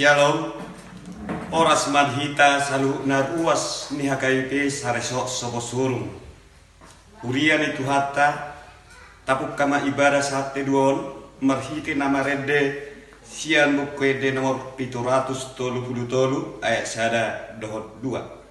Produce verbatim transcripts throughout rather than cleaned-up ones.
Shalom. Horas ma di hita saluhutna ruas ni H K B P Saresok Soposurung. Huria ni Tuhanta, tapungka ma ibadah sahat tu dua on marhite na marende sian Buku Ende nomor pitu ratus tolu pulu tolu ayat sada dohot dua.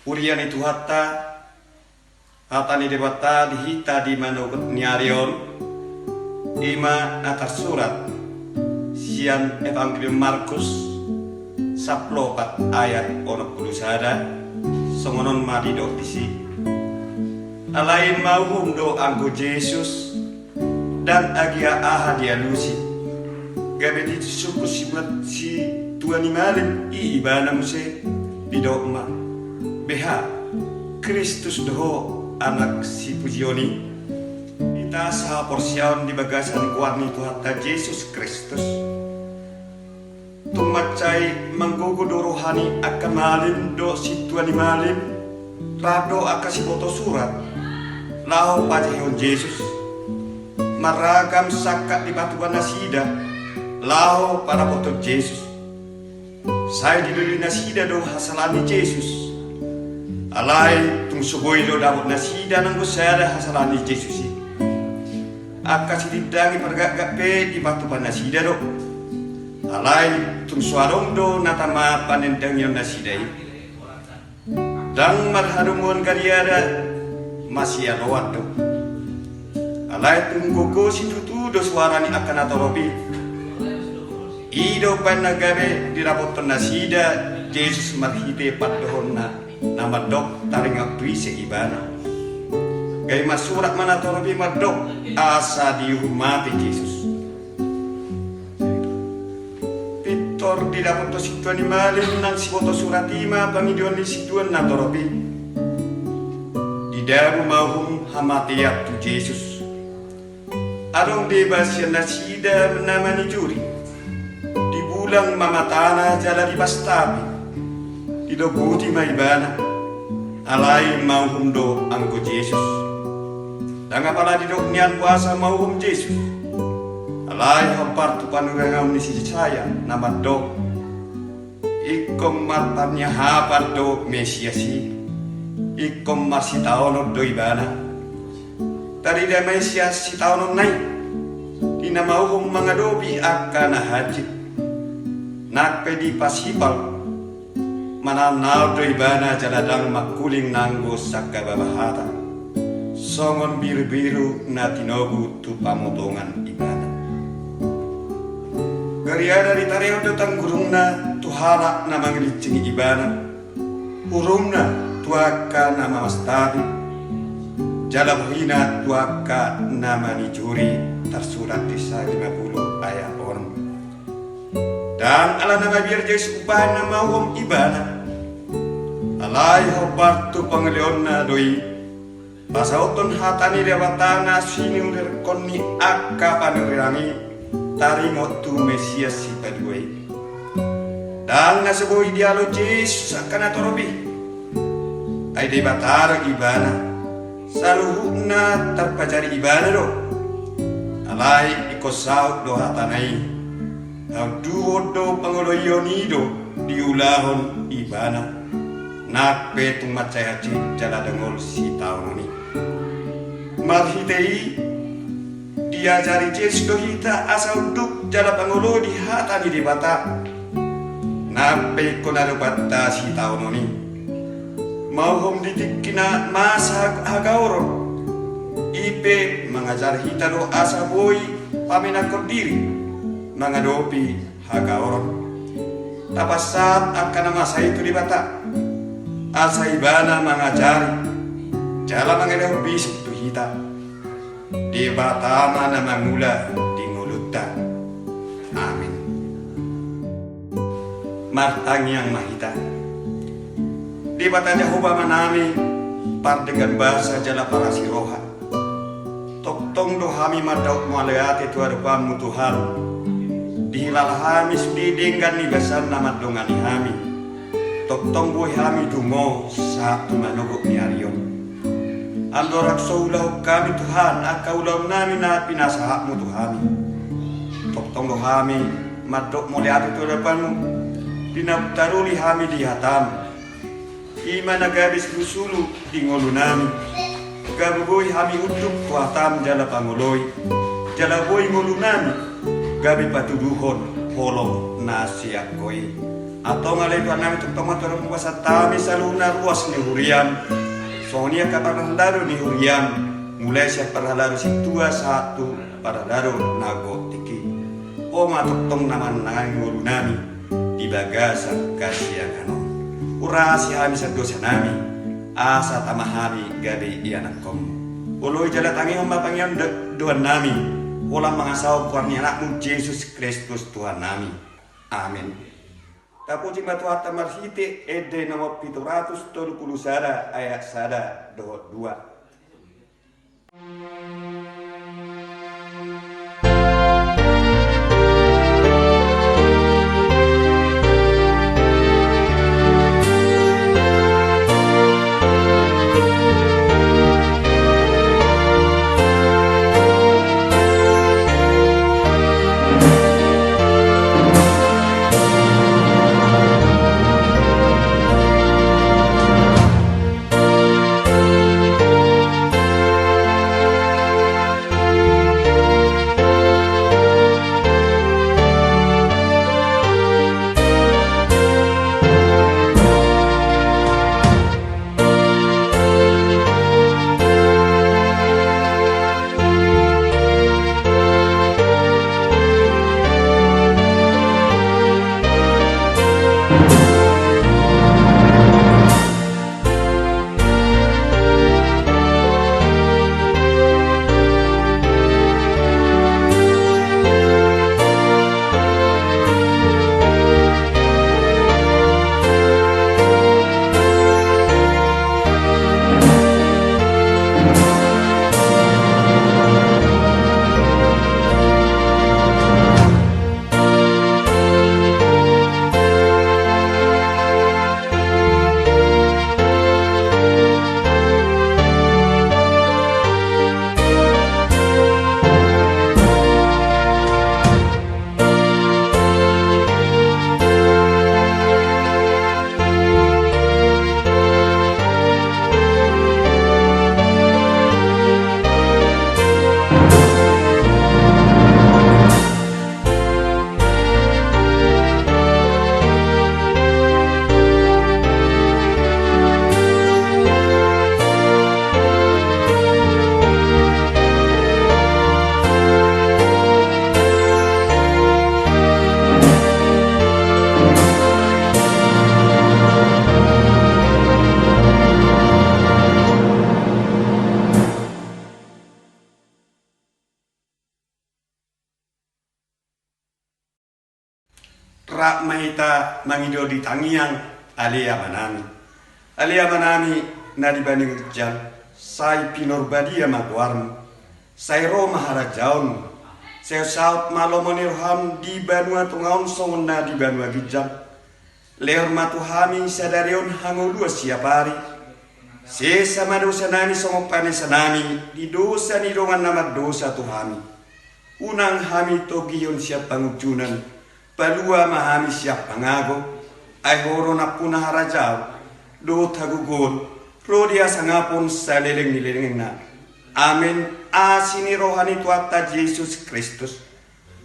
Huria ni Tuhanta, hata ni Debata di hita di manogot ni ari on, i ma na tarsurat sian Evangelium Markus sampulu opat ayat onom pulu sada, songon on ma didok disi. Alai mauhum do anggo Jesus, ndang agia aha dialusi. Gabe disungkun si, si tua ni malim i ibana muse, didok ma: Beha, Kristus do ho, Anak sipujion i. Hita sahaporseaon di bagasan goar ni Tuhanta Jesus Kristus. Tung mansai manggogo do roha ni angka malim dohot sintua ni malim, rap dohot angka siboto surat, laho pajahehon Jesus. Marragam sangkap dipatupa nasida, laho padapothon Jesus. Sai dilului nasida do hasalaan ni Jesus. Alai tung so boi do dapot nasida nanggo sada hasalaan ni Jesus i. Angka sitindangi pargakgak pe dipatupa nasida do. Alai tung so adong do na tama panendangion nasida i. Ndang marhadomuan gariada, masialoan do. Alai tung gogo situtu do suara ni angka natorop i. I do umbahen na gabe didapothon nasida Jesus marhite pandohanna na mandok taringot tu ise ibana. Gabe marsurat ma natorop i mandok asa diuhum mate Jesus. Pintor didapothon sintua ni malim nang siboto surat i ma pangidoan ni sintua natorop i. Didabu ma uhum hamatean tu Jesus. Adong deba sian nasida na manijuri. Dibulang ma matana jala dipastapi. Dilobuti ma ibana. Alai mauhum do anggo Jesus. Ndang apala didok nian boasa mauhum Jesus. Alai hombar tu panurirang ni si Jesaya na mandok: Ingkon marpangiahapan do Mesias i. Ingkon marsitaonon do ibana. Tarida ma i sian sitaononna i, di na mauhom mangadopi angka na hansit. Nang pe dipasipal, manaonnaon do ibana jala ndang mangkuling nanggo sangkababa hata, songon birubiru na tinogu tu pamotongan ibana. Gariada ditarehon do tanggurungna tu halak na mangilincingi ibana, hurumna tu angka na mamastapi, jala bohina tu angka na manijuri, tarsurat di Yesaya lima pulu ayat onom. Ndang ala na mabiar Jesus umbahen na mauhom ibana, alai hombar tu pangaleonna do i, pasahathon hata ni Debata na sinulirhon ni angka panurirang i taringot tu Mesias Sipaluahon i. Ndang na so boi dialo Jesus angka na torop i, ai Debata do ibana, saluhutna tarpajari ibana do. Alai ingkon saut do hatana i, haunduhon do pangoloion i do diulahon ibana, nang pe tung mansai hansit jala dongol sitaonon i. Marhite i, diajari Jesus do hita asa unduk jala pangoloi di hata ni Debata, nang pe ingkon adopanta sitaonon i. Mauhom di tingki na masa hagaoron, i pe mangajari hita do asa boi pamenakhon diri mangadopi hagaoron. Tapasahat angka na masa i tu Debata, asa ibana mangajari jala mangalehon bisuk tu hita. Debata ma na mangula di ngolunta. Amin. Martangiang ma hita. Debata Jahowa Amanami, pardenggan basa jala parasi roha, tongtong do hami mandok mauliate tu adopanmu Tuhan. Dihilala hami sude denggan ni basaM na mandongani hami. Tongtong boi hami dungo sahat tu manogot ni ari on. Andorang so huulahon hami Tuhan angka ulaonnami na pinasahatmu tu hami, tongtong do hami mandok mauliate tu adopanmu. Di na taruli hami di hataM, i ma na gabe sulusulu di ngolunami. Gabe boi hami unduk tu hataM jala pangoloi, jala boi ngolunami gabe patuduhon holong na sian Ho i. Antong ale Tuhannami, tongtong ma tu adopanmu pasahatonnami saluhutna ruas ni huriaM, songon i angka parhalado ni huriaM, mulai sian parhalado sintua sahat tu parhalado na gok tingki. Ho ma tongtong na manangihon ngolunami di bagasan hasiangan on. Urasi hami sian dosanami, asa tama hami gabe ianakhonMu. Oloi jala tangihon ma pangidoannami, holan mangasahon goar ni AnakMu Jesus Kristus Tuhannami. Amin. Tapuji ma Tuhanta marhite ende nomor pitu ratus tolu pulu sada ayat sada dohot dua. Rap ma hita mangido di tangiang Ale Amanami. Ale Amanami na di banua ginjang, sai pinarbadia ma goarmu. Sai ro ma harajaonmu. Sai saut ma lomo ni roham di banua tonga on songon na di banua ginjang. Lehon ma tu hami sadari on hangoluan siap ari. Sesa ma dosanami songon panesanami di dosa ni dongan na mardosa tu hami. Unang hami togihon sian pangunjunan. Palua ma hami sian pangago. Ai Ho do nampuna harajaon dohot hagogoon ro di hasangapon saleleng ni lelengna. Amen. Asi ni roha ni Tuhanta Jesus Kristus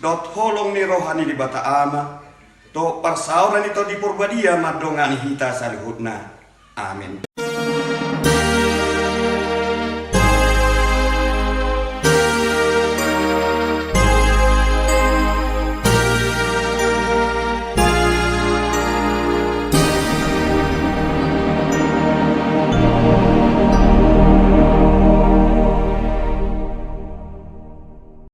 dohot holong ni roha ni Debata Ama dohot parsaoran ni Tondi Parbadia mandongani hita saluhutna. Amen.